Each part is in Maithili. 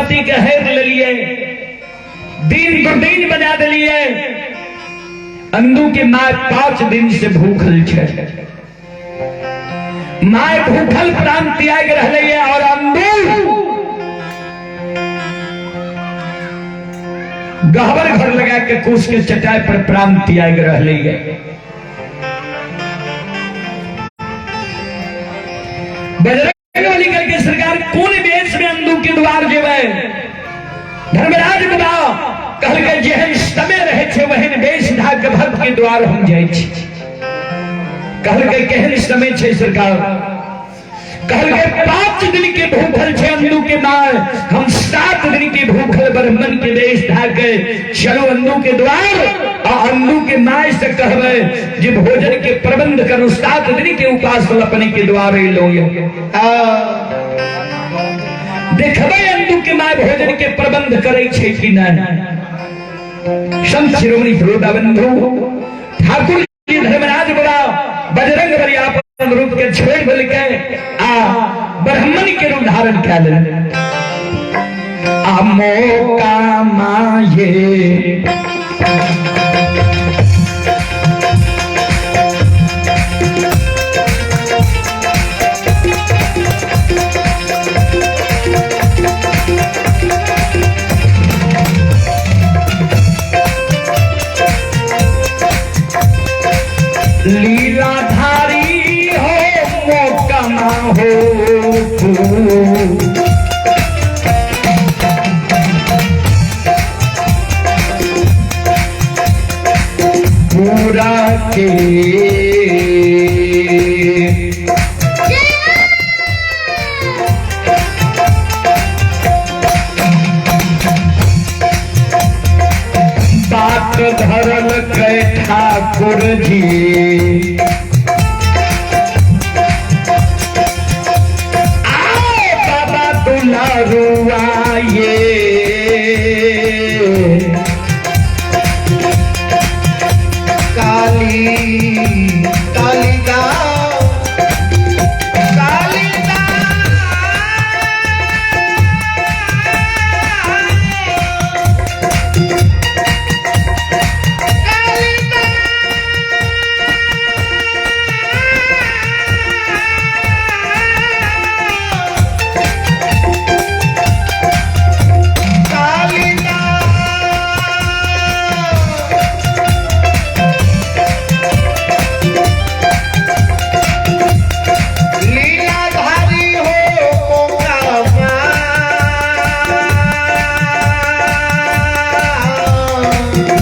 संपत्ति के हेर लेलिए, दिन दुर्दिन बना देलिए। अंदू के माय 5 दिन से भूखल छै, my भूखल प्राण त्याग रहले है और अंदू गहबर घर लगा के कुश के चटाई पर प्राण त्याग रहले है। बजरंग बली करके सरकार कोन बेस में अंदू के द्वार जेबै? धर्मराज बाबा कहलकै जेहन समय रहे छे वहन बेस ढाक भक्त के द्वार हम जाइ छी। कहलकै केहन समय छे सरकार? कहलकै 5 दिन के भूखल छे अंदू के माय, हम 7 दिन के भूखल ब्राह्मण के वेश ढाके चलो अंदू के द्वार आ अंदू के माय से कहबे जे भोजन के प्रबंध करू, 7 दिन के उपास अपने के द्वार अलो। देखबे अंदू के माय भोजन के प्रबंध करे छे कि नहीं। संत शिरोमणि श्रोता बंधु ठाकुर जी धर्मराज बड़ा बजरंग बली अपन रूप के छोड़ देलकै आ ब्राह्मण के रूप धारण कए लेलकै। आ मौका माये लीलाधारी हो मौका ना हो पूरा के बात धरल कै ठाकुर जी आओ बाबा दुलारुआ ये काली काली गाओ काली लीलाधारी हो मोका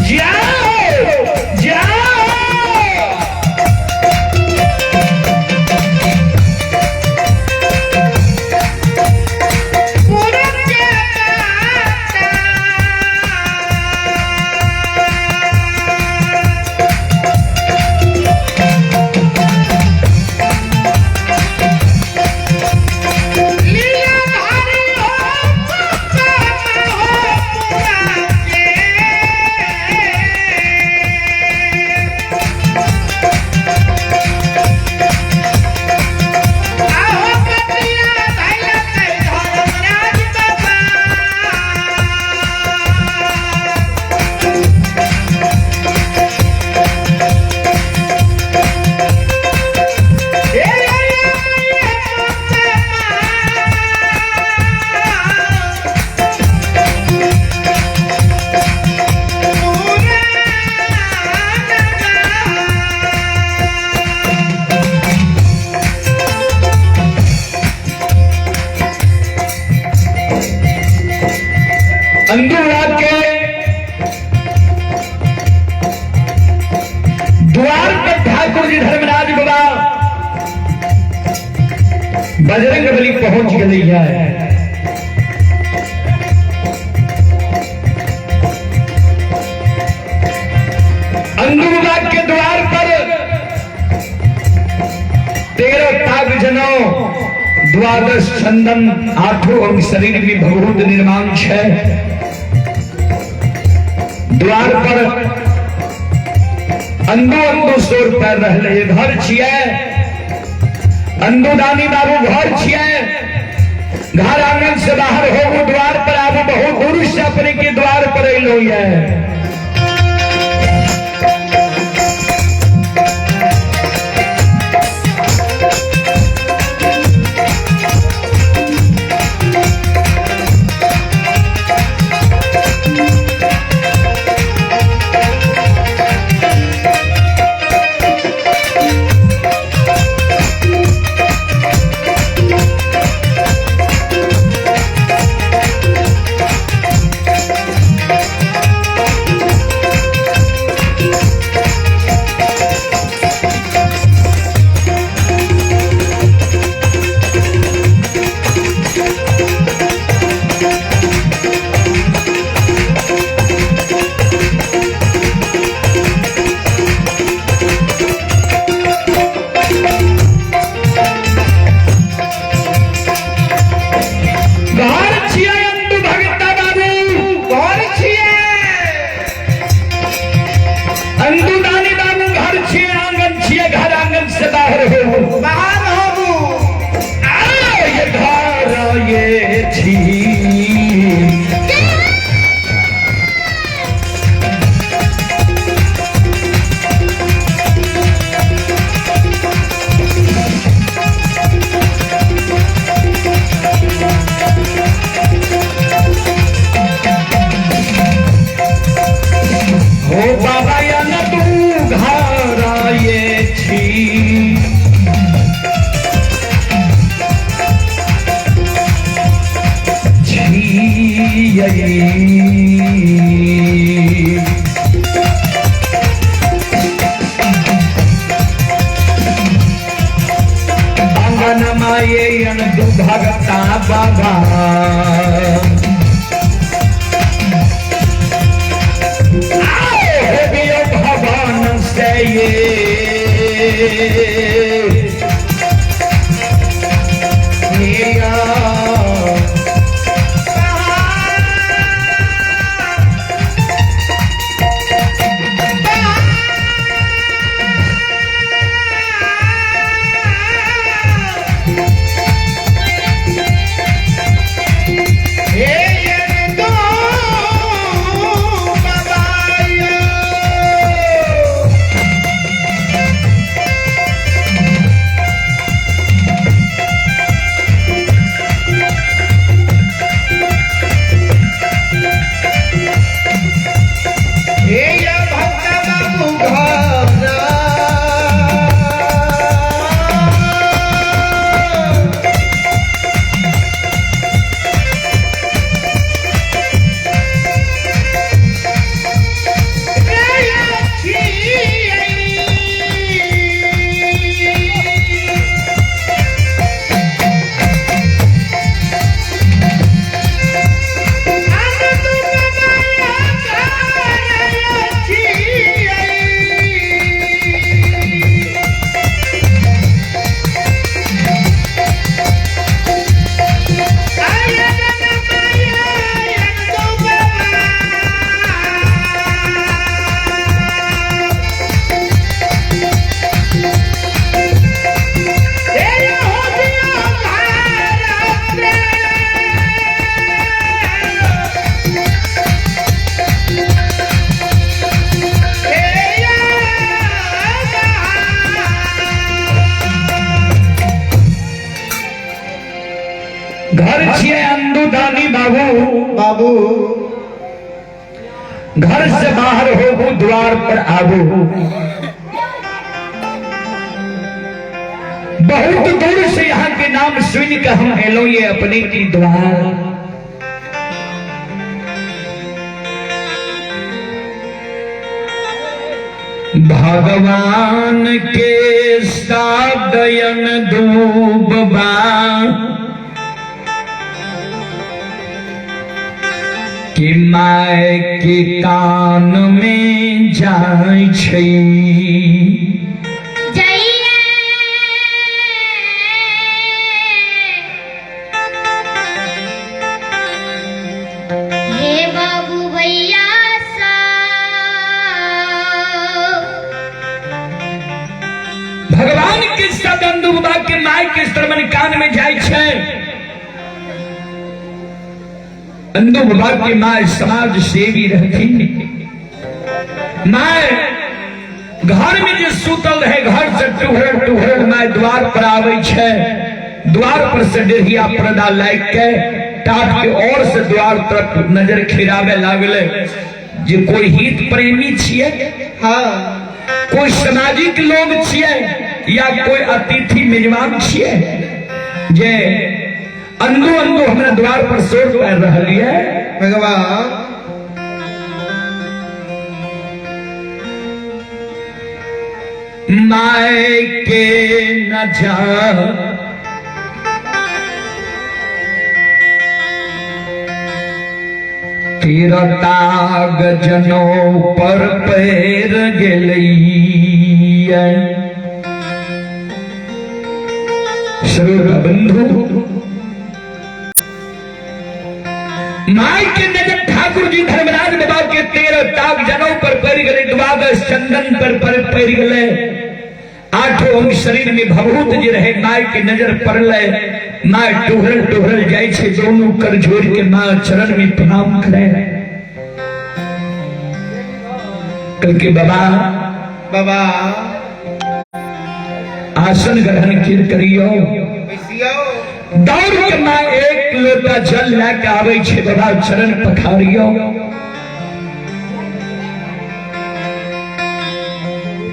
जाओ जाओ। अंदूरा के द्वार पर ठाकुर जी धर्मराज बाबा बजरंग बली पहुंच गई है। अंदूरा के द्वार पर 13 ताग जनो 12 चंदन आठों अंग शरीर में भगवत निर्माण है। द्वार पर अंदो अंदो शोर कर रहले घर छिए अंदो दानी बाबू घर छिए, घर आंगन से बाहर हो द्वार पर आबू होइए। घर छियै अंतु भगता बाबू, घर छियै। अंतु दानी बाबू, घर छियै, आंगन छियै, घर आंगन से बाहर हो, बाहर होबू। आओ ये घर ये छी। हो बाबा या न तू घर ये छी। छियै आंगन माये अनदु भगता बाबा, आओ बियो भगवान से ये हेया। हे यरदो बाबा यो। हे या भक्त बाबू घर। घर छियै अंदु दानी बाबू, बाबू घर से बाहर होबू द्वार पर आबू। बहुत दूर से यहाँ के नाम सुन के हम एलो ये अपने की द्वार। भगवान के सादयन डूबबा कि my के कान में जाय छै। हे बाबू भैया सब, भगवान के सदन डूबा के my के श्रवण कान में जाय छै। अंदू बाबा के माय समाज सेवी रहथिन। माय घर में जे सुतल रहे, घर से टुहरल टुहरल my द्वार पर आवे छै, द्वार पर से डेढ़िया पर्दा लाग के टाट के और से द्वार तरफ नजर खिरावे लागले जे कोई हित प्रेमी छिए, हाँ, कोई सामाजिक लोग छिए या कोई अतिथि मेजबान छिए जे अंदो अंदो हमरा द्वार पर शोर कर रहल ये। भगवान my के न जा तेरा ताग जनो पर पैर गेलैया। श्रोता बंधु, my के नजर ठाकुर जी धर्मराज बाबा के 13 ताग जनौ पर पड़ गए, द्वादश चंदन पर पर पड़ गए, आठों अंग शरीर में भभूत जे रहे my के नजर पड़ले, my टुहरल टुहरल जाय छे, दोनों कर जोड़ के मां चरण में प्रणाम करे। कल के बाबा बाबा आसन ग्रहण किर करियो, बैसियो। दौड़ के मां एक लोटा जल लेके आवे छे, बाबा चरण पखारियो।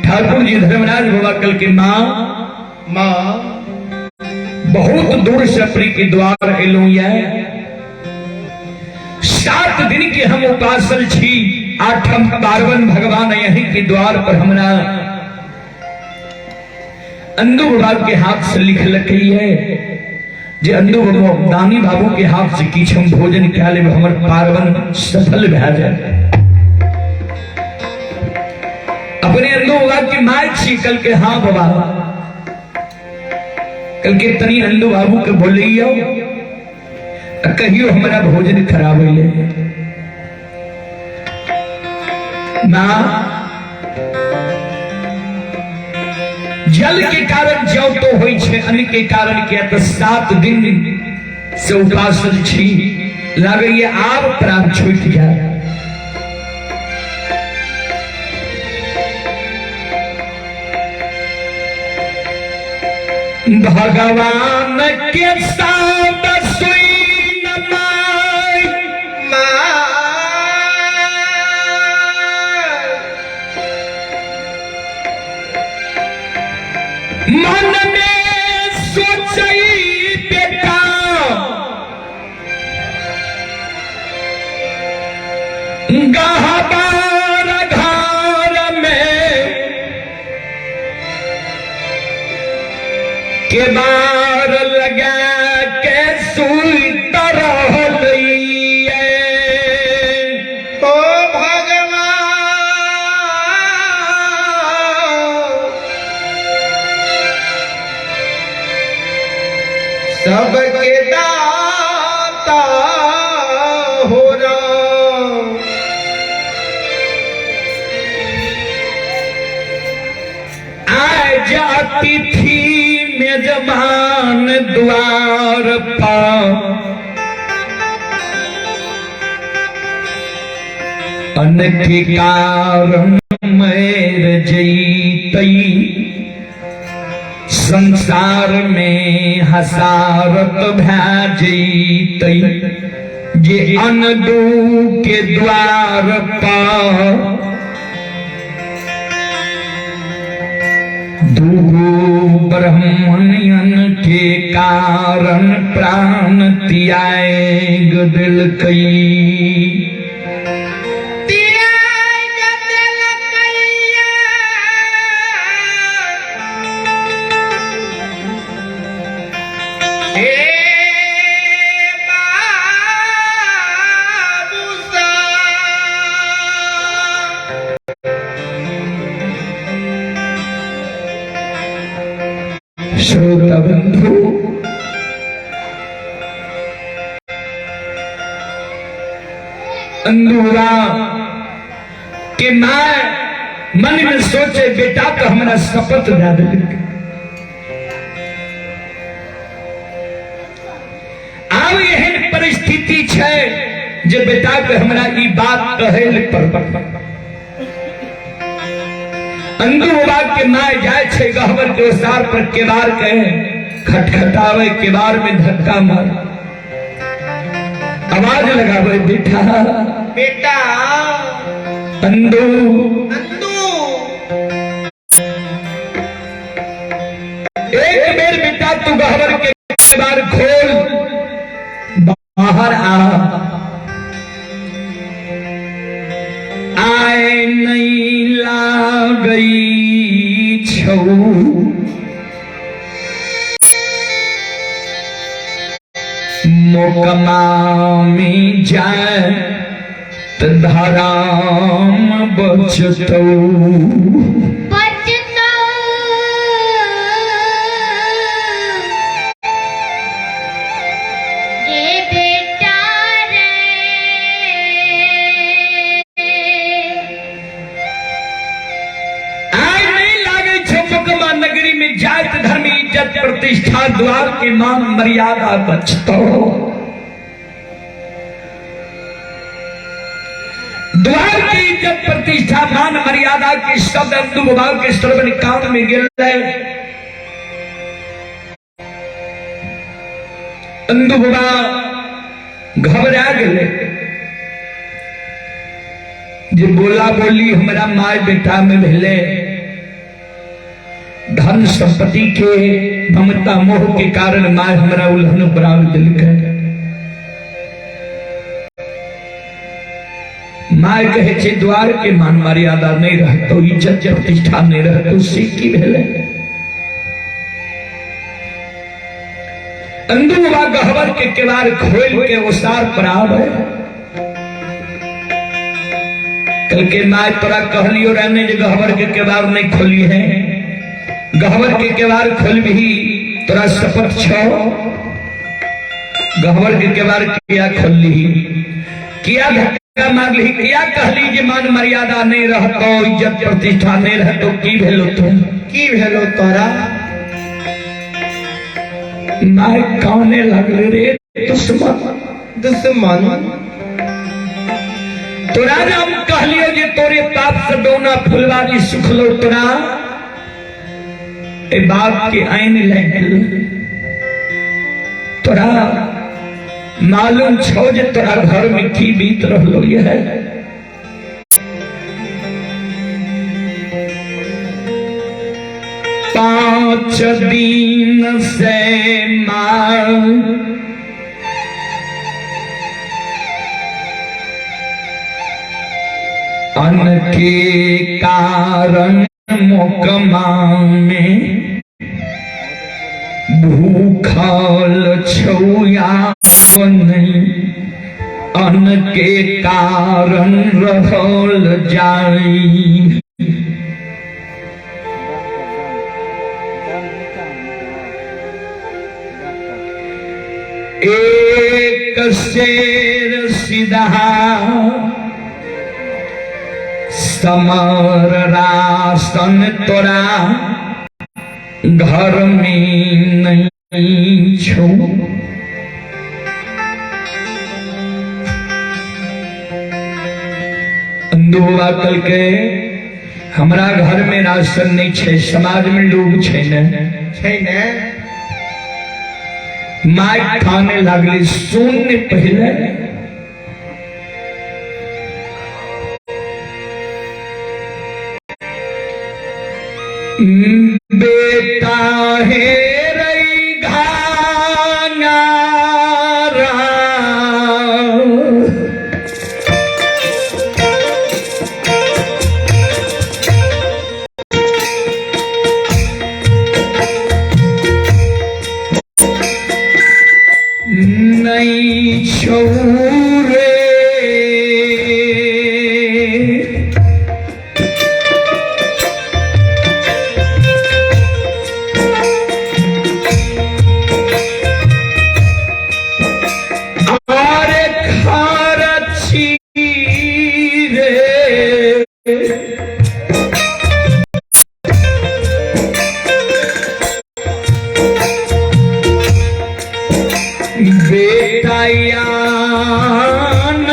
ठाकुर जी धर्मराज बाबा कल के मां मां बहुत दूर से अपनी के द्वार एलू ये, 7 दिन के हम उपासल छी, आठम पार्वन भगवान यही के द्वार पर हमरा अंदू बाबा के हाथ से लिख लकी है जे अंदू बाबा दानी बाबू के हाथ से किछु हम भोजन कए लेब, हमर पार्वन सफल भए जाए। अपने अंदू बाबा के my छी, कल के हाँ बाबा, कल के तनी अंदू बाबू के बोलियो कहियो हमरा भोजन करावे ले ना। जल के कारण जौ तो होइ छे, अन्न के कारण किया तो 7 दिन से उपासल छी, लागैया आब प्राण छूटि जाए। भगवान के साथ सुई my मन में सोचई बेटा गहबार घर में के बार लगा के सुई रहलिए। ओ भगवान सबके दाता हो राम। आज अतिथि मेजबान द्वार पर अन्न के कारण मर जैतई, संसार में हसारत भै जैतई, जे अनदू के द्वार पर दूगो ब्राह्मणन के कारण प्राण त्याग दिलकई। त्याग दिलकैया। हे बाबू साहब। श्रोता बंधु, अंदूरा के मां मन में सोचे बेटा तो हमरा शपथ दे देलक, आब एहन परिस्थिति छै जे बेटा के हमरा ई बात कहै ले पड़ल। अंदू बाबा के my जाय छै गहबर के ओसार पर केबार के खटखटावे, केबार में धक्का मार आवाज लगावे, बेटा बेटा अंदू अंदू। एक बेर बेटा तू गहबर के केबार खोल, बाहर आ। आए नहीं लागई छौ मोकमा में जाए त धराम बचतौ। बचतौ। रे बेटा रे। आइ नहीं लागे छौ मोकमा नगरी में जात धर्म इज्जत प्रतिष्ठा द्वार के मान मर्यादा बचतौ। द्वार के इज्जत प्रतिष्ठा मान मर्यादा के शब्द अंदू बाबा के श्रवण कान में गिर रहे। अंदू बाबा घबरा गए जे बोला बोली हमरा my बेटा में भेले, धन संपत्ति के ममता मोह के कारण my हमरा उल्हन बना दिलकै। My कहे छे द्वार के मान मर्यादा नहीं रहतो, इज्जत प्रतिष्ठा नहीं रहतो, से की भेले? अंदू बाबा गहबर के केवार खोल के ओसार पर आवे, कल के my तोरा कहलियो रहने जे गहबर के केवार नहीं खोली है, गहबर के केवार खोल भी तोरा शपथ छो। गहबर के केवार किया खोली, किया धक्का मारली, किया कहली जे मान मर्यादा नहीं रहतो, इज्जत प्रतिष्ठा नहीं रहतो, की भेलो तू? की भेलो तोरा? My काने लगले रे दुश्मन। दुश्मन। तोरा जे हम कहलियो जे तोरे पाप से डोना फुलवारी सुखलो, तोरा ए बाप के आइन ले गेल। तोरा मालूम छो जे तोरा घर में की बीत रहलो ये? 5 दिन से माँ अन्न के कारण मोकमा में भूखल छौया नहीं, अन्न के कारण रहल जाई। एक शेर सीधा समर राशन तोरा घर में नहीं छो। अंदुआ कल के हमरा घर में राशन नहीं छे, समाज में लोग छे ने छे ने। My खाने लागली, सुन पहले बेटा हे रई घांगारा नहीं छोरे आरे खारची रे बेटा यान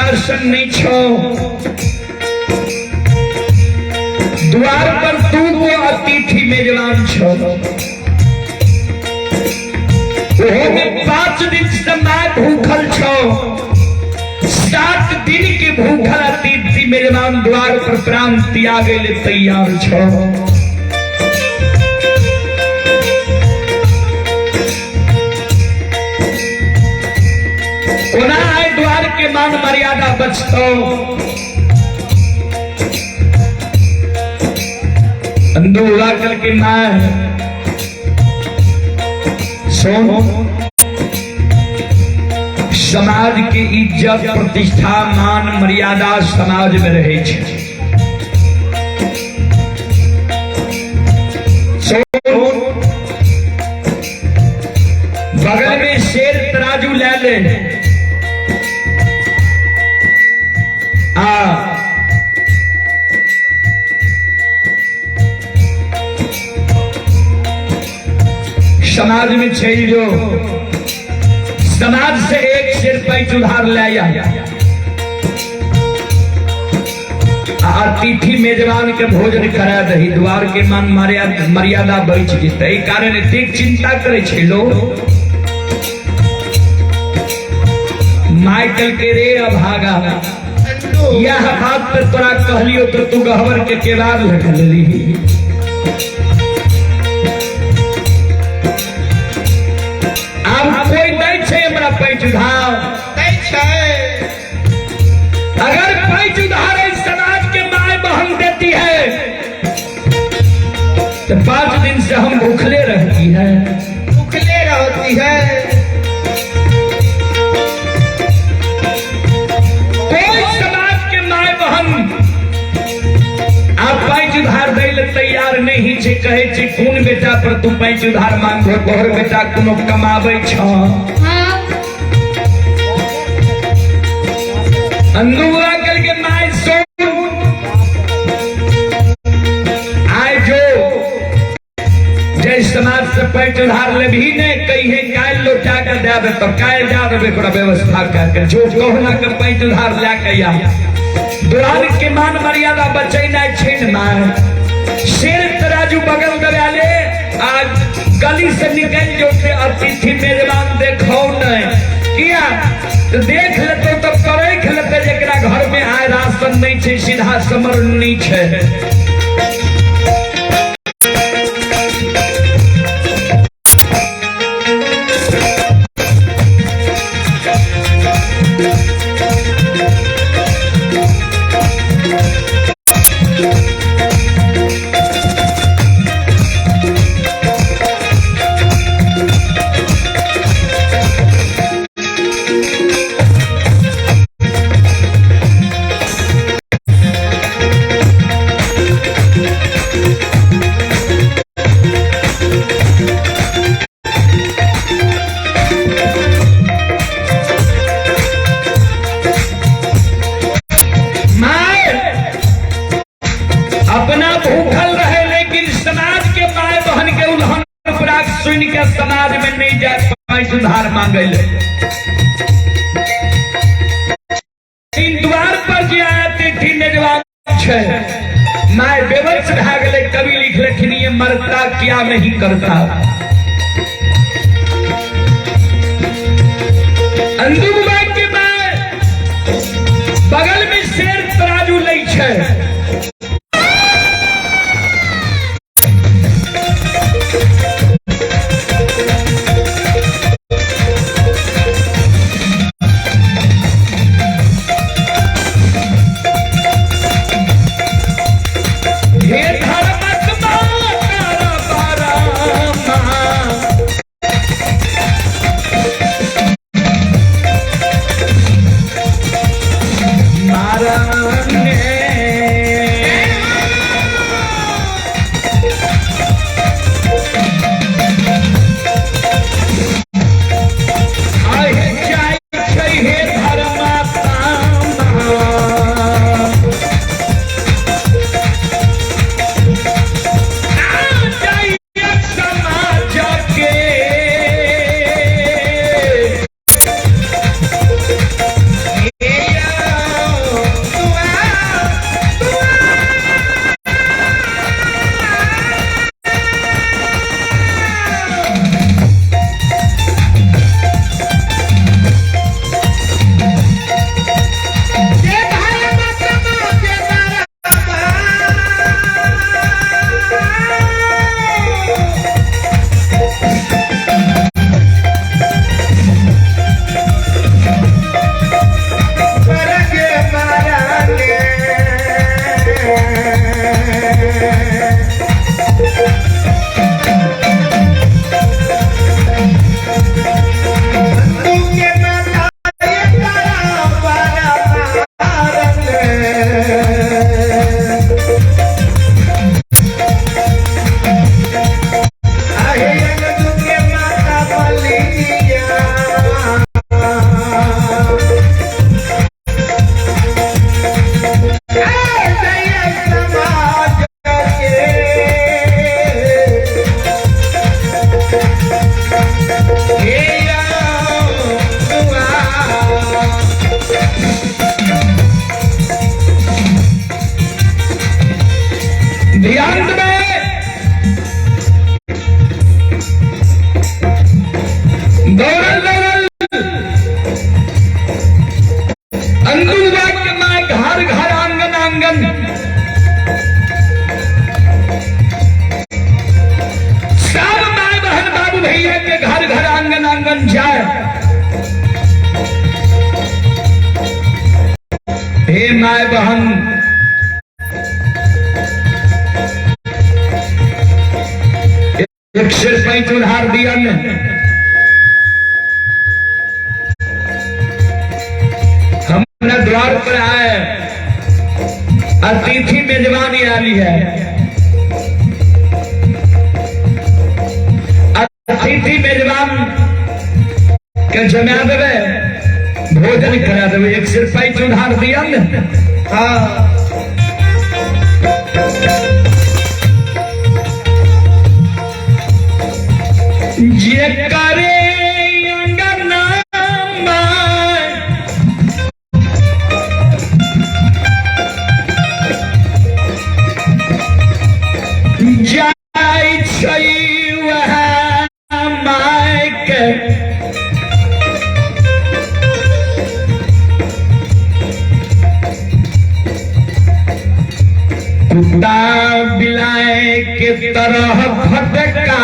राशन नहीं छो। द्वार पर 2 गो अतिथि मेजबान छो, ओहो में 5 दिन से माय भूखल छो। 7 दिन के भूखल अतिथि मेजबान द्वार पर प्राण त्यागे ले तैयार छो। कोना आए द्वार के मान मर्यादा बचतो। अंदूला करके मां सुन, समाज के इज्जत प्रतिष्ठा मान मर्यादा समाज में रहे छे। बगल में शेर तराजू ले ले आ समाज में चल जो, समाज से एक शेर पैच उधार ले आया। अतिथि मेजबान के भोजन करा दही, द्वार के मान मर्यादा बच जेतै। एहि कारण एतेक चिंता करे छै लोग। माइकल के रे अभागा, यह बात पे तोरा कहलियो तो तू गहबर के केबार लगा लेली। आब कोई नहीं छै हमरा पैच उधार नहीं छै। अगर पैच उधार इस समाज के my बहन देती है तो 5 दिन से हम भूखले रहती है, भूखले रहती है। कोई समाज के my बहन आप पैच उधार दै ले तैयार नहीं छे। कहे छे कोन बेटा पर तू पैच उधार मांगो, तोहर बेटा कोनो कमाबै छ। अंदुआ करके my सुन, आय जो जय समाज से पैच उधार ले भी ने कही है काल लौटा के देबे तो काल जा देबे, ओकरा व्यवस्था करके जो कहुना के पैच उधार लए के आ। दुरान के मान मर्यादा बचेनाइ छै ने my. शेर तराजू बगल दबा ले आज गली से निकल जो ते अतिथि मेजबान देखो नहीं किया तो देख लेते तो परख लेते जेकरा घर में आए राशन नहीं छै, सीधा समर नहीं छै। अपना भूखल रहे लेकिन समाज के my बहन के उल्हन अपराध सुन के समाज में नहीं जाए पाई सुधार मांगे ले। तीन द्वार पर जे आया तिथि मेजबान छे my बेवश भए गेलै। कवि लिखलखिन ये मरता क्या नहीं करता। अंदू बाबा के my बगल में शेर तराजू लै छे। हे धर्मक माता परमा, माय बहन एक सिर पैंच उधार दियन। हमरा द्वार पर आए अतिथि मेजबानी आली है। अतिथि मेजबान के जमा देवे, भोजन करा देवे, एक सिर पैंच उधार दियन। हाँ। जे करे अंगना जाय छै वएह माय के कुत्ता बिलाय के तरह फटका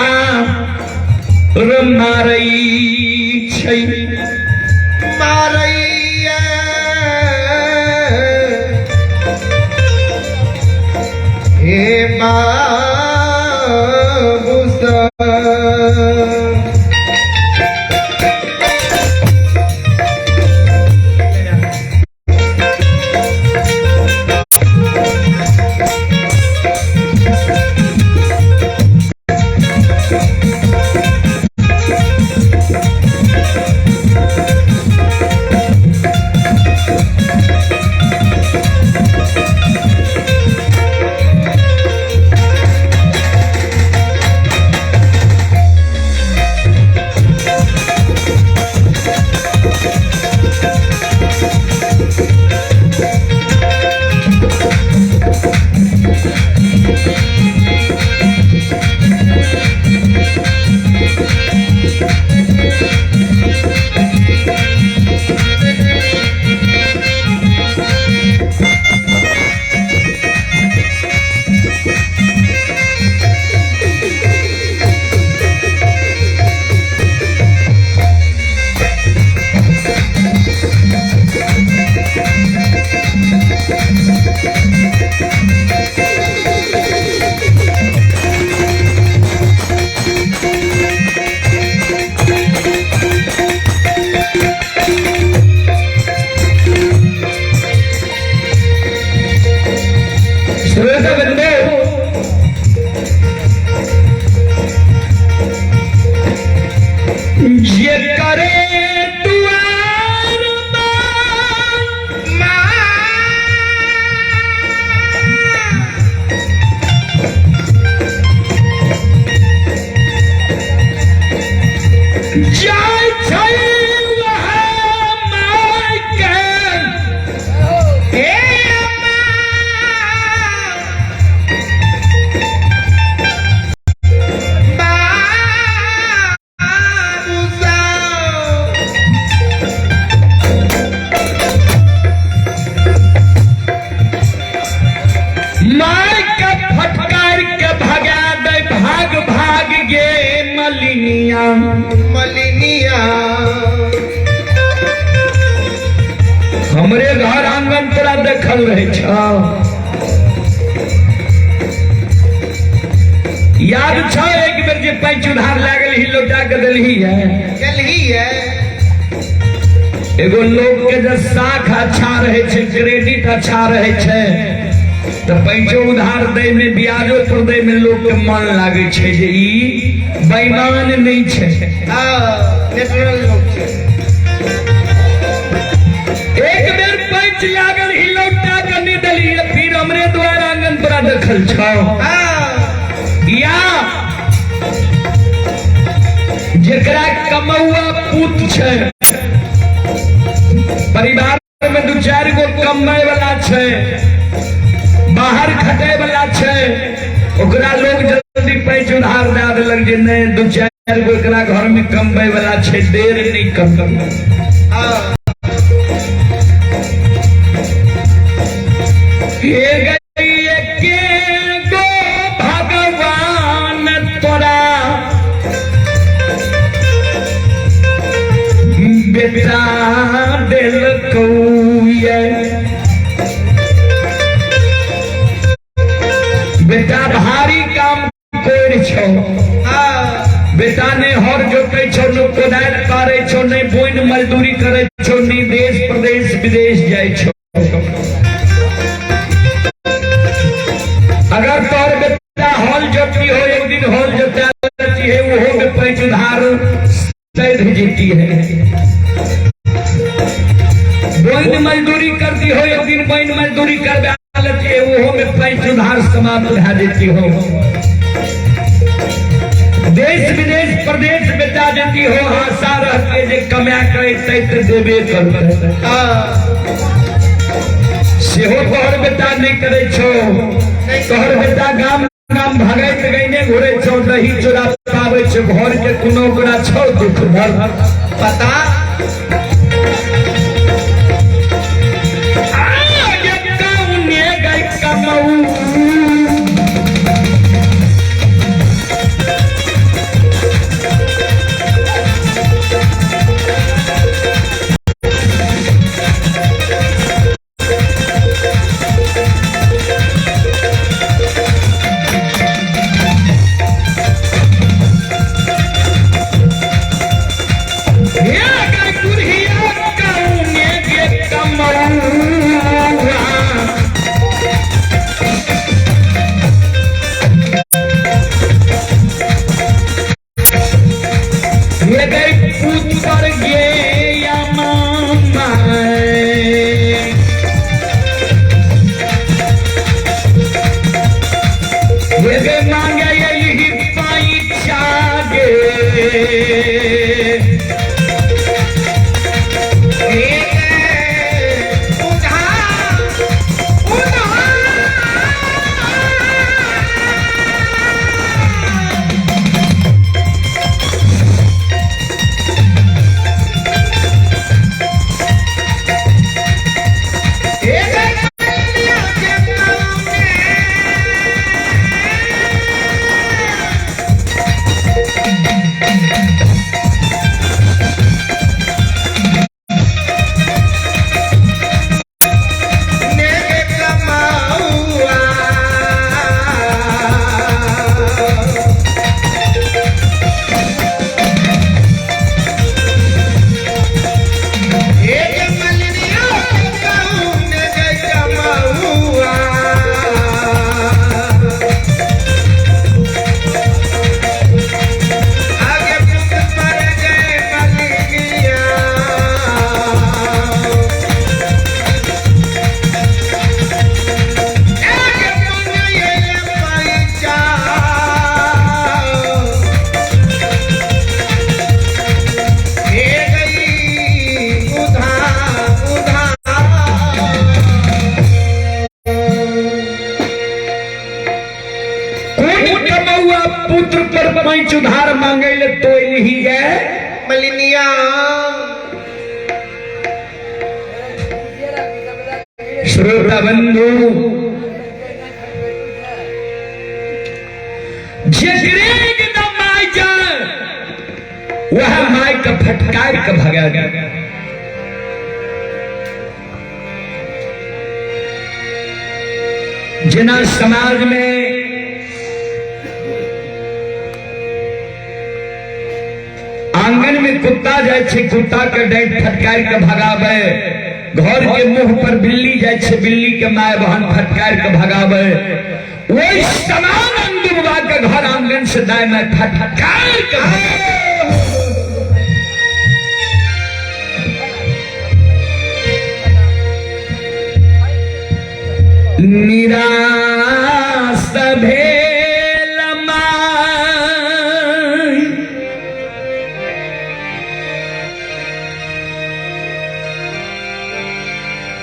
र मारै छै। मारैया हे बाबू साहब। श्रोता बंधु, जे करे दुआर जाय छै वएह माय के हे अम्मा, बाबू साहब। मार के फटकार के भगा दे, भाग भाग गे मलिनिया। मलिनिया। हमरे घर आंगन तोरा देखल रहे छ, याद छ एक बेर जे पैंच उधार लागल ही लौटा के देलही है। चलही है। एगो लोग के जे साख अच्छा रहे छै, क्रेडिट अच्छा रहे छै, तऽ पैंचो उधार दै में ब्याजो पर दै में लोग के मन लागै छै जे ई बेईमान नहीं छै। हाँ, नेचुरल लोग छै। एक बेर पैंच लागल ही लौटा के नहीं देली, फिर हमरे द्वार आंगन तोरा देखल छौ। हाँ। या जेकरा कमौआ पूत छै, परिवार में दू चारि गो कमाय वाला छै, बाहर खटे वाला छै, ओकरा लोग जल्दी पैंच उधार दए देलक जे नहीं दू चारि गो एकरा घर में कमबै वाला छै, देर नहीं कमबै। हाँ। हे गई एके गो भगवान तोरा बेटा देलकौ ये। छौ। बेटा ने हर जोतै छौ, ने कोदारि पारै छौ, ने बोइन मजदूरी करै छौ, ने देश प्रदेश विदेश जाइ छौ। अगर तोहर बेटा हल जोती हो, एक दिन हल जोता लेती है, वो में पैंच उधार सैध जीती है। बोइन मजदूरी करती हो, एक दिन बोइन मजदूरी करवा लेती है, वो में पैंच उधार समाप्त भा देती हो। देश विदेश प्रदेश बेटा देती हो, आशा रहती जे कमा के तैत देबे करते, सेहो तोहर बेटा नहीं करे छो। तोहर बेटा गाम गाम भगैत गईने घुरे छो, दही चूड़ा पाबै छो, घर के कोनो ओकरा छो दुख दर्द पता। आगे कौने गई कमऊ हे गई बुढ़िया कौने गे कमऊआ। हे गई पूत पर गे या मामा। हे गई मांगे यही पाई चागे। कोन कमौआ पुत्र पर पैंच उधार मांगे ले तो ही है मलिनिया। श्रोता बंधु, जेकरे एकदम my जाए वह my का फटकार के भगा गया। जिना समाज में आंगन में कुत्ता जाए छे, कुत्ता के डांट फटकार के भगावे, घर के मुंह पर बिल्ली जाए छे, बिल्ली के my बहन फटकार के भगावे, वही समान अंदुबा के घर आंगन से दाएं में फटकार के भगावे। निराश भेल my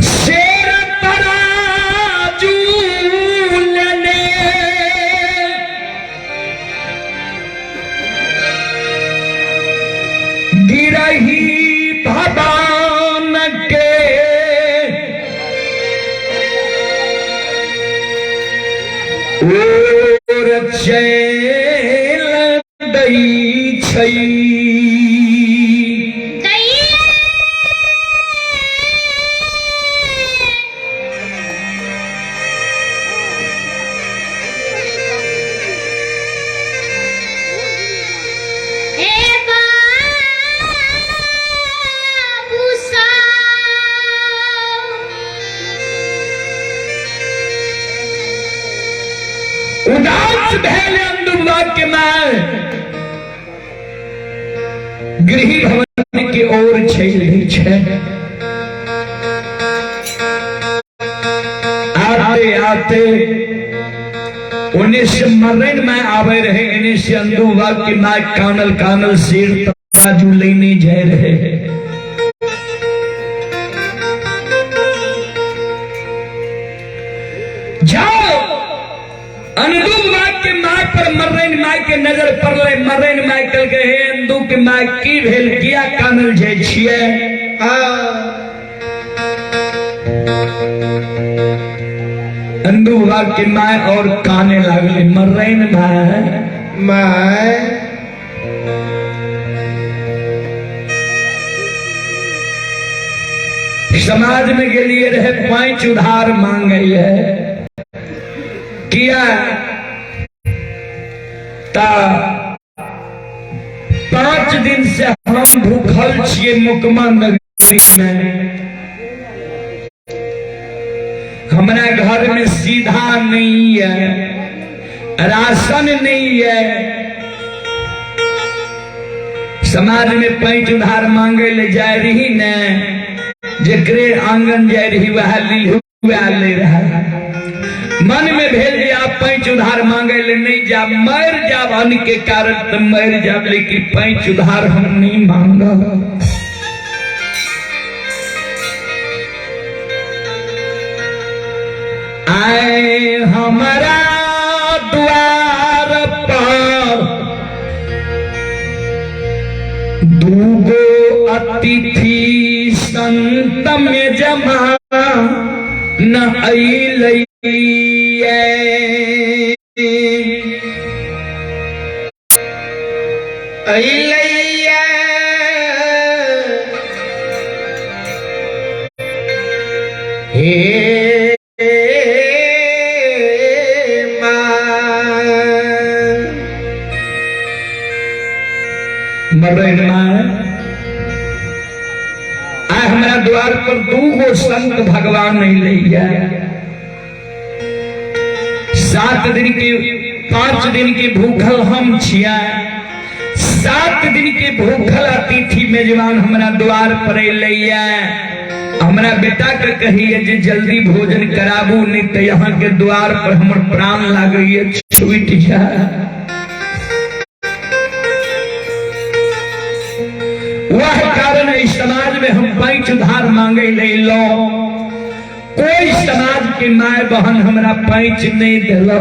शेर तराजू लेने गिरही भवान के ओर चैल दै छै। के माय गृह भवन के ओर चलि छै। आते आते उन्हें से मरण में आवे रहे, इन्हें से अंदू बाबा के my कानल कानल सिर तराजू लेने जाए रहे। जाओ अंदू बाबा के my पर मरण my के नजर पड़ले। मरण my कल के हे अंदू के my, की भेल, किया कानल जाय छियै? अंदू बाबा के my और काने लागले। मरैन my my समाज में गेलिए रहे 5 उधार मांगे है, किया ता 5 दिन से हम भूखल छिए मुकमा नगरी में, हमरा घर में सीधा नहीं है, राशन नहीं है। समाज में पैंच उधार मांगे ले जाए रही ने, जेकरे आंगन जाए रही वह लिहुआ ले रहा। मन में भेल जे आप पैंच उधार मांगे ले नहीं जा, मर जाब अन्न के कारण तो मर जाब, लेकिन पैंच उधार हम नहीं मांगा। आए हमारा द्वार पर दूगो अतिथि संत में जमा न अइलै। अइलैया हे माँ। मरैन माँ, आइ हमरा द्वार पर दूगो संत भगवान अइलैया। 7 दिन के 5 दिन के भूखल हम छिया, 7 दिन के भूखल अतिथि मेजबान हमरा द्वार पर अइलैया। हमरा बेटा के कहिए जे जल्दी भोजन कराबू, नहीं तो यहाँ के द्वार पर हमर प्राण लागैया छूट जाए। वह कारण इस समाज में हम पैंच उधार मांगे ले लो, कोई समाज के my बहन हमरा पैंच नहीं दिलो।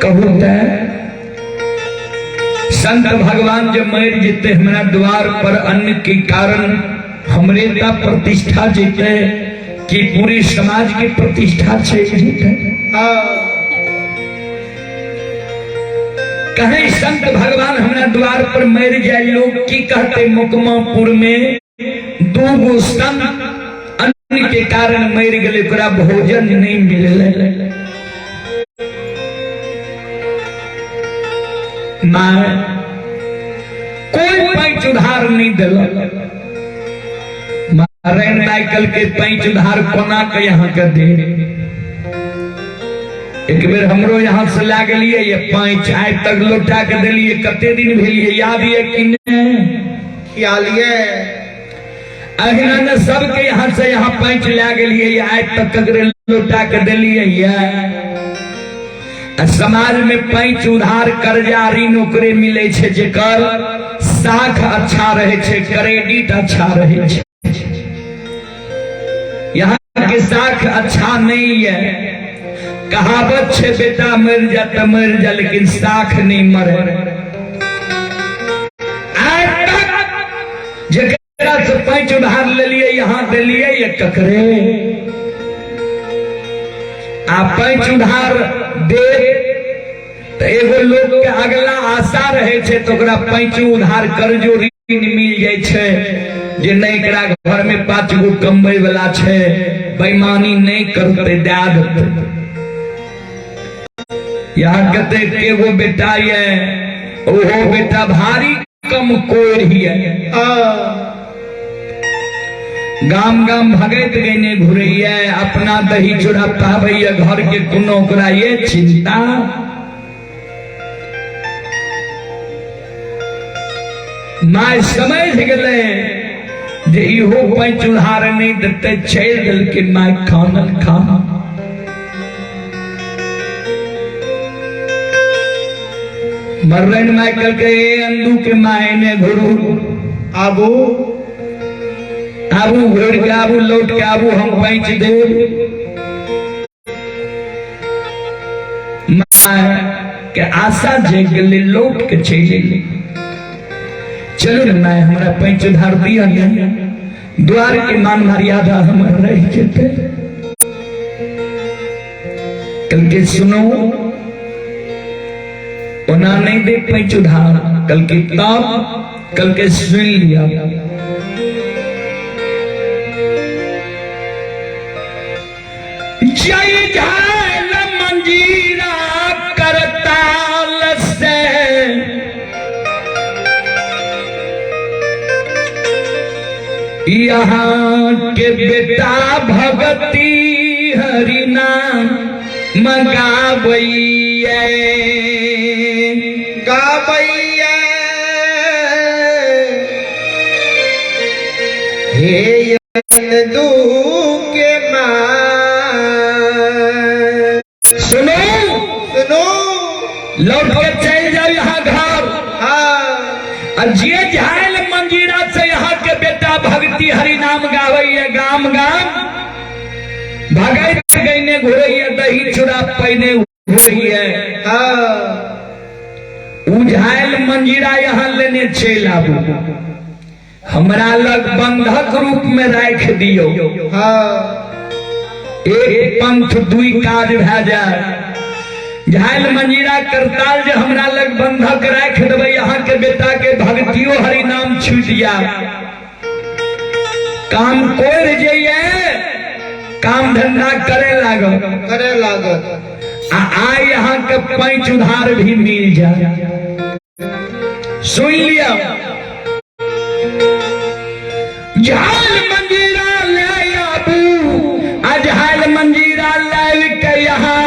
कहू ते संत भगवान जब मर जेते हमरा द्वार पर अन्न के कारण हमरे ता प्रतिष्ठा जेते कि पूरी समाज के प्रतिष्ठा छे जेते। कहीं संत भगवान हमरा द्वार पर मर जाए, लोग की कहते मुकमापुर में दूगो संत अन्न के कारण मर गए, ओकरा भोजन नहीं मिलले। मां कोई पैंच उधार नहीं दिल। मारैन माइकल के पैंच उधार कोना के यहाँ के दे। एक बेर हमरो यहाँ से ला गेलिए ये पैंच, आइ तक लौटा के देलिए, कते दिन भेलिए याद ये कि नहीं? ख्याल ये अहिना ने सबके यहाँ से यहाँ पैंच ला गेलिए, ये आइ तक ककरे लौटा के देलिए ये। आ समाज में पैंच उधार कर्जा ऋण ओकरे मिले छे जेकर साख अच्छा रहे छे, क्रेडिट अच्छा रहे छे। यहाँ के साख अच्छा नहीं है। कहावत छे बेटा मर जा तो मर जा, लेकिन साख नहीं मरे। आज तक जेकरा से पैंच उधार लेलिए यहाँ देलिए ये ककरे, आ पैंच उधार दे तो एगो लोग के अगला आशा रहे छे तो ओकरा पैंच उधार कर्जो ऋण मिल जाए छे जे नहीं एकरा घर में 5 गो कमबै वाला छे, बेईमानी नहीं करते दे देते। यहाँ कते एगो बेटा ये ओहो बेटा भारी कम कोर ही है। गाम गाम भगैत गने घुरैया, अपना दही चूड़ा पाबैया, घर के कोनो ओकरा ये चिंता। माय समझ गेलै जे इहो पैंच उधार नहि देतै, चलि देलकै माय खानल खाना। मरलनि माय, कहलकै ए अंदू के माय ने घुरू, आबू आबू, घुरि के आबू, लौट के आबू, हम पैंच देब। माय के आशा जागि गेलै, लौट के चलि एलै। चलू ने माय, हमरा पैंच उधार दिअ ने, द्वार के मान मर्यादा हमर रहि जेतै। कहलकै सुनू, ओना नहि दे पैंच उधार। कहलकै तब? कहलकै सुनि लिअ, जय झाल मंजीरा करताल से यहाँ के बेटा भगती हरिना मगाबैये गाबैया हे नंदू के माँ। सुनो, सुनो, लौट के चल जाओ यहाँ घर। हाँ। आ जे झायल मंजीरा से यहाँ के बेटा भक्ति हरि नाम गावैया, गाम गाम भगैत गईने घुरैया, दही चूड़ा पैने घुरैया। हाँ। उझायल मंजीरा यहाँ लेने चलि आबू, हमरा लग बंधक रूप में राखि दियौ। हाँ। एक पंथ दुई काज भए जाए। झायल मंजीरा करताल जे हमरा लग बंधक राखि देबै, अहाँ के बेटा के भक्तियो हरि नाम छूटि जाए, काम कोरि जइए, काम धंधा करे लागल, करे लागल, आ आइ अहाँ के पैंच उधार भी मिल जाए। सुन लिया, झाल मंजीरा ले आबू, आ झाल मंजीरा लाबि के यहाँ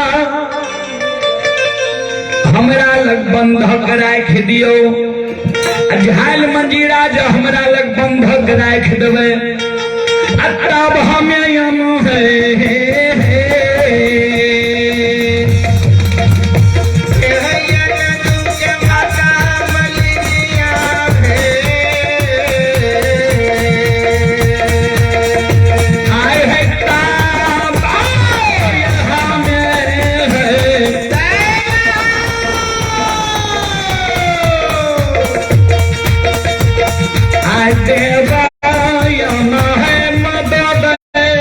हमरा लग बंधक राखि दियौ। आ झाल मंजीरा जो हमरा लग बंधक राखि देबै, आ तब हम यम है। आए है ताब यहाँ में है। आए देवा यहाँ है मदद है।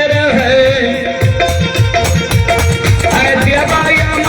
आए देवा यहाँ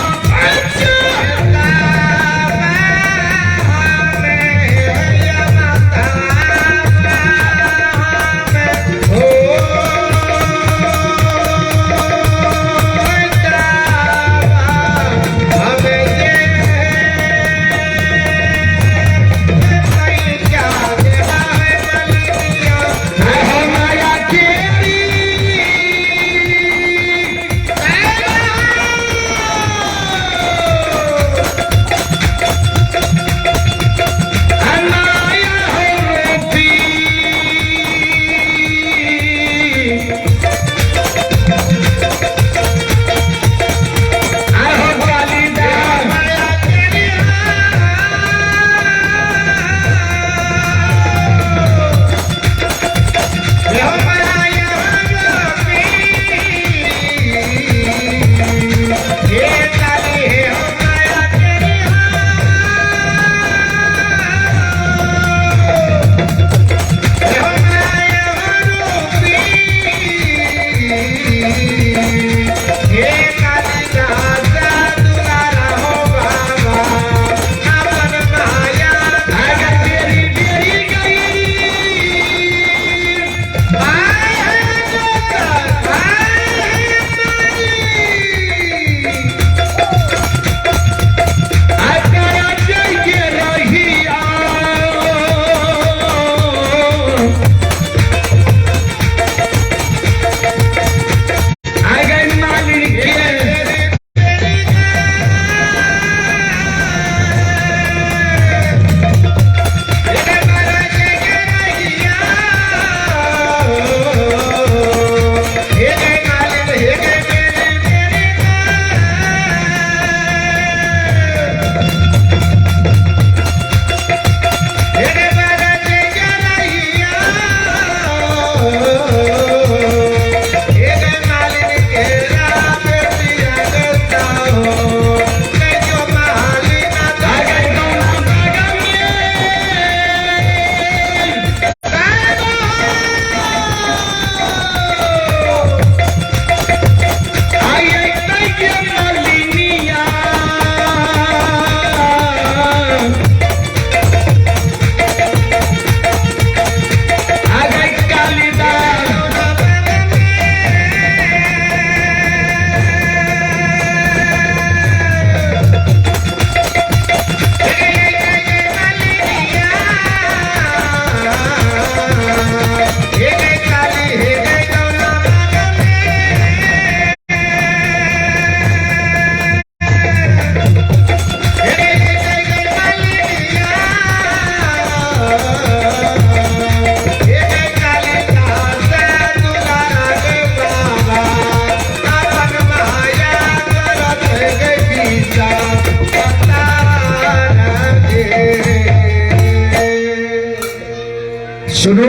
सुनू,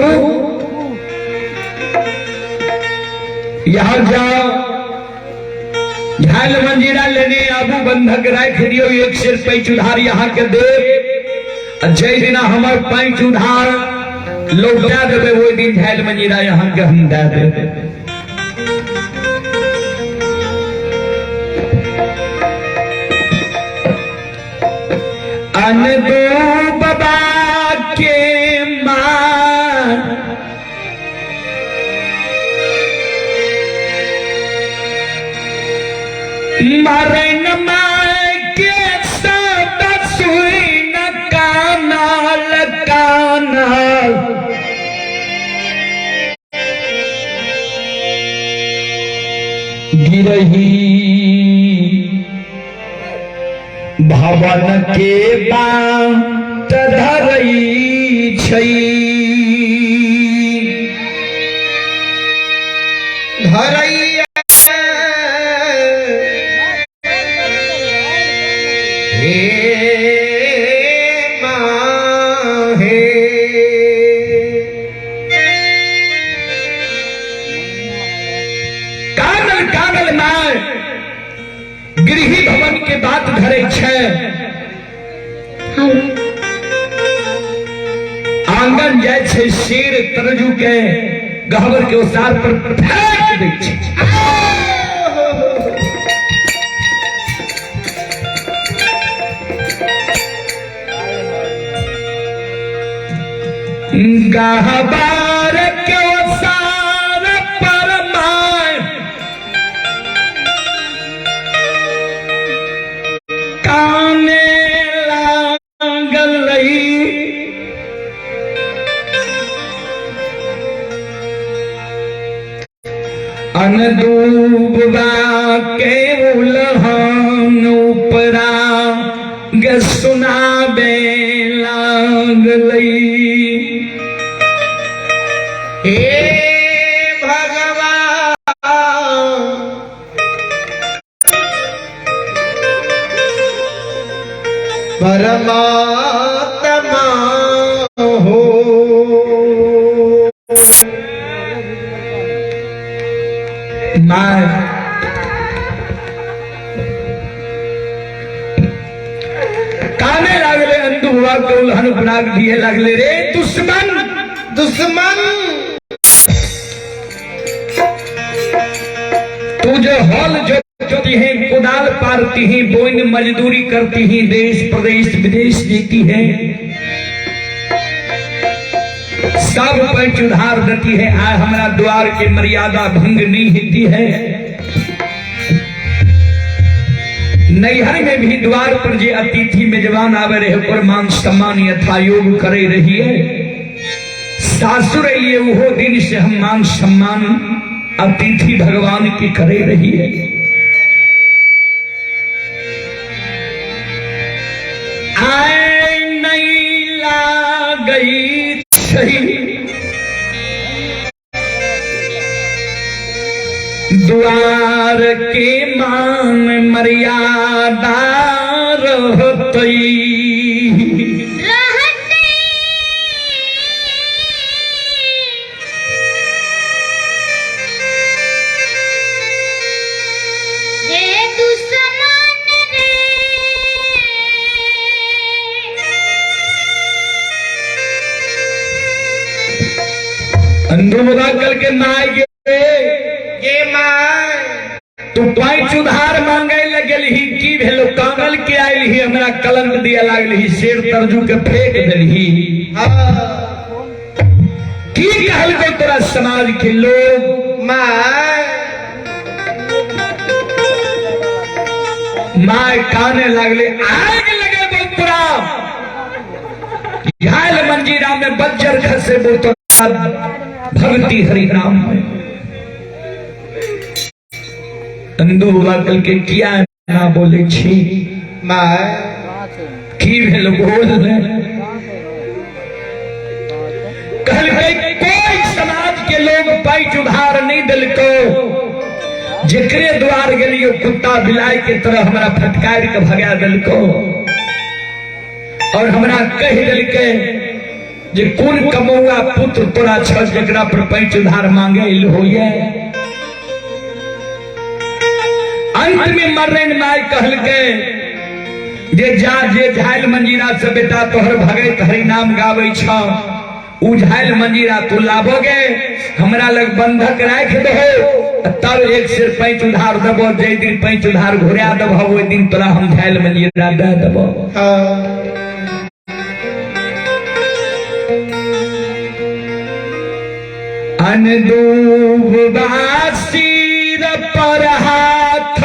यहाँ जाओ, झाल मंजीरा लेने आबू, बंधक राख दियो, एक सेर पैंच उधार यहाँ के दे। जय दिना हमर पैंच उधार लौटा देबे, ओहि दिन झाल मंजीरा यहाँ के हम दे देबे। अनदो बाबा के मां मरण माय के सब सुन कानल कानल गिरही भवन के बाट धरई छै। धरैया हे माहे। कानल कानल my गृही भवन के बात धरे छै। आंगन जाय छै, शेर तरजू के गहबर के ओसार पर फेंक दै छै। गहबर के ओसार पर my काने लागल। अनदूबा के उलहन उपरा ग सुनाबे लागलै। हे भगवान, परमात्मा हो। My काने लागले, अंधु हुआ के उलहन उपराग दिए लागले, रे दुश्मन, दुश्मन, तू जो हल जोती है, कुदाल पारती है, बोइन मजदूरी करती है, देश प्रदेश विदेश जीती है, सब पैंच उधार देती है, आय हमारा द्वार के मर्यादा भंग नहीं होती है। नैहर में भी द्वार पर जे अतिथि मेजबान आवे रहे ओकर मान सम्मान यथा योग करे रही है। सासुर लिए वो दिन से हम मान सम्मान अतिथि भगवान की करे रही है। आए नहीं ला गई सही द्वार के मान मर्यादा रहतई। अंधुमुदा कल के my गे, गे my, तू पैंच उधार मांगे लगल ही, की भेलो कानल के आयल ही, हमरा कलंक दिया लागल ही, शेर तरजू के फेंक देलही। की कहलको तोरा समाज के लोग? My my काने लागले, आग लगे बोतरा घायल मंजीरा में बज्जर खसे बोतरा भक्ति हरि नाम में। अंदू बाबा कल के किया ना बोले छी my की भेल बोल कहलकै कोई समाज के लोग पैच उधार नहीं दिलको, जेकरे द्वार गेलियो कुत्ता बिलाई के तरह हमरा फटकार के भगा दिलको और हमरा कह दिलके जे कोन कमौआ पुत्र तोरा छल जकरा पर पैंच उधार मांगे एल होइए। अंत में मर्रैन माय कहलकै जे जा, जे झाइल मंजीरा से बेटा तोहर भगैत हरिनाम गाबै छ, उ झाइल मंजीरा तू लाबोगे, हमरा लग बंधक राखि दहो, तब एक सिर पैंच उधार देबो। जै दिन पैंच उधार घुरा देबो ओहि दिन तोरा हम झाइल मंजीरा दे देबो। अनदूब बासीर पर हाथ